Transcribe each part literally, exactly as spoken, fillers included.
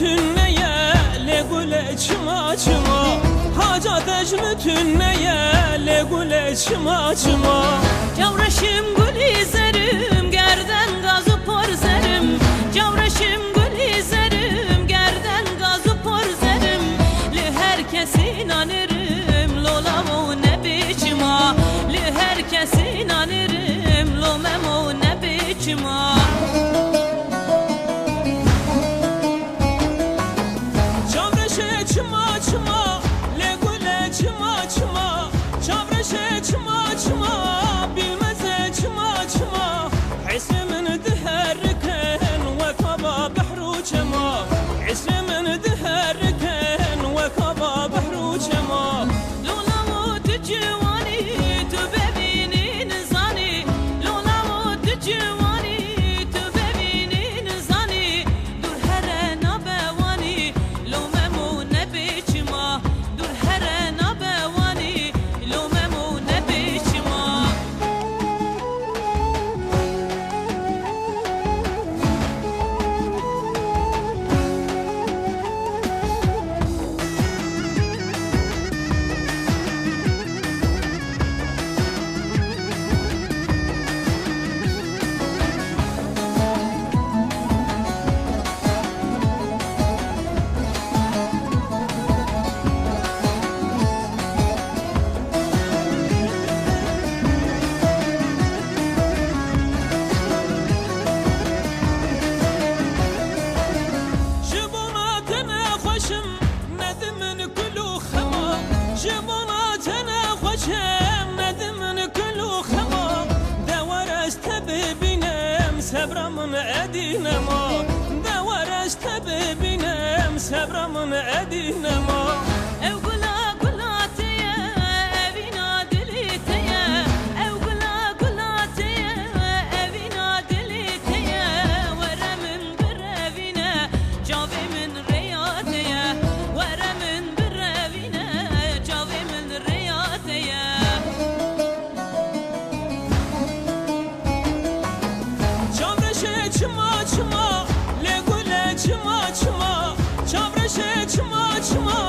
Tune ye lê gule çima çima. Haca te ji min tune ye lê gule çima çima. Çavreşim gulî zerim, gerden gaz û por zerim. Çavreşim gulî zerim, gerden gaz û por zerim. Li her kesî nanirim, lo lavo ne biçima. Li her kesî nanirim, lo memo ne biçima. Çavreşe çima çima, lê gule çima çima. Çavreşe çima çima, bilmeze çima çima. Hesrê min diherikin wek ava behr û çema. Hesrê min diherikin wek ava behr û çema. Lola û tu ciwanî, tu bevînî nizanî. Lola û tu ciwanî, tu bevînî nizanî. Dûr here nabe wanî, lo memo ne biçima. Dûr here nabe wanî, lo memo ne biçima. Ji bona te nexweş im, nedimin kul û xema. Ji bona te nexweş im, nedimin kul û xema. De were ez te bibînim, sebra min edî nema. De were ez te bibînim, sebra min edî nema. Ew gula gula te ye, evîna dilê te ye. Ew gula gula te ye, evîna dilê te ye. Were min birevîne, çavê min rêya te ye. Were min birevîne, çavê min rêya te ye. Çavreşe çima çima, lê gule çima çima. Çavreşe çima çima,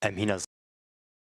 Em hîna